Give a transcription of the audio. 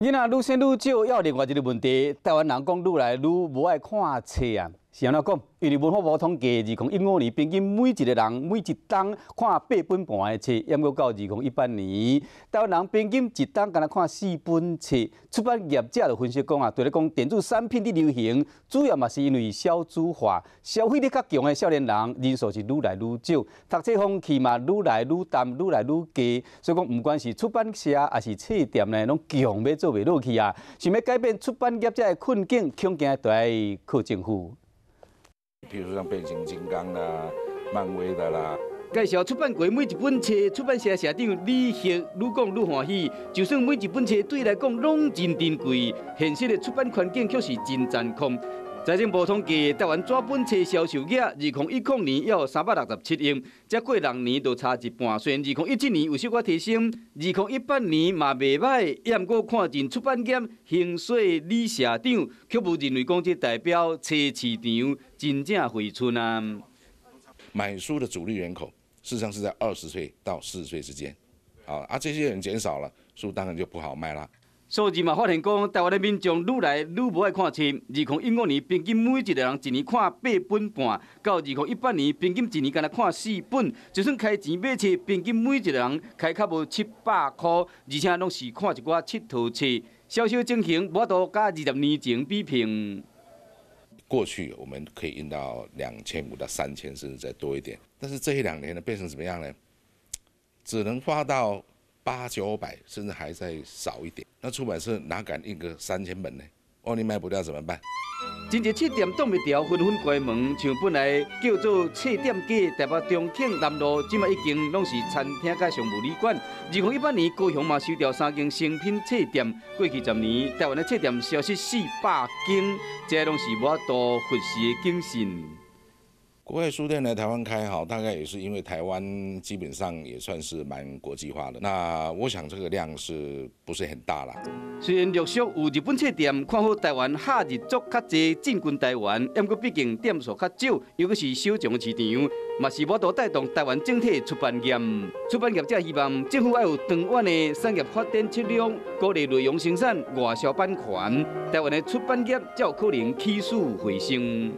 囡仔愈生愈少，猶有另外一个問題，台灣人講愈來愈無愛看冊啊，是按怎講？因為文化部統計，2015年平均每一個人每一冬看八本半的冊，毋過到2018年，台灣人平均一冬干焦看四本冊。出版業者就分析講啊，除咧講電子產品的流行，主要嘛是因為少子化，消費力較強的少年人人數是愈來愈少，讀冊風氣嘛愈來愈淡，愈來愈低，所以講毋管是出版社抑是冊店呢，攏強欲做袂落去啊！想欲改變出版業者的困境，恐驚著愛靠政府。譬如說像變形金剛啦、漫威的啦。介紹出版過每一本冊，出版社社長李赫愈講愈歡喜。就算每一本冊對伊來講攏真珍貴，現實的出版環境卻是真殘酷。財政部統計，台灣紙本冊銷售額，2010年有367億，才過6年就差一半。雖然2017年有小可提升，2018年嘛袂䆀，猶毋過看盡出版業興衰李社長，卻無認為講這代表冊市場真正回春啊。買書的主力人口，事實上是在20歲到40歲之間，啊，這些人減少了，書當然就不好賣啦。數字嘛發現講，台灣的民眾愈來愈無愛看冊。2015年平均每一個人一年看八本半，到2018年平均一年干焦看四本。就算開錢買冊，平均每一個人開較無700箍，而且攏是看一寡𨑨迌冊。銷售情形無法度佮20年前比拼。過去我們可以印到2500到3000，甚至再多一點。但是這一兩年呢，變成怎麼樣呢？只能發到八九百，甚至還再少一點。那出版社哪敢印個3000本呢？萬一賣不掉怎麼辦？真濟冊店擋袂牢，紛紛關門。像本來叫做冊店街台北中慶南路，這馬已經攏是餐廳佮商務旅館。2018年高雄嘛收掉三間誠品冊店。過去10年，台灣的冊店消失400間，這攏是無法度忽視的警訊。國外書店來台灣開哈，大概也是因為台灣基本上也算是蠻國際化的。那我想這個量是不是很大啦？雖然陸續有日本冊店看好台灣哈日族較濟進軍台灣，毋過畢竟店數較少，尤其是小眾的市場，嘛是無法度帶動台灣整體出版業。出版業者希望政府愛有長遠的產業發展策略，鼓勵內容生產、外銷版權，台灣的出版業才有可能起死回生。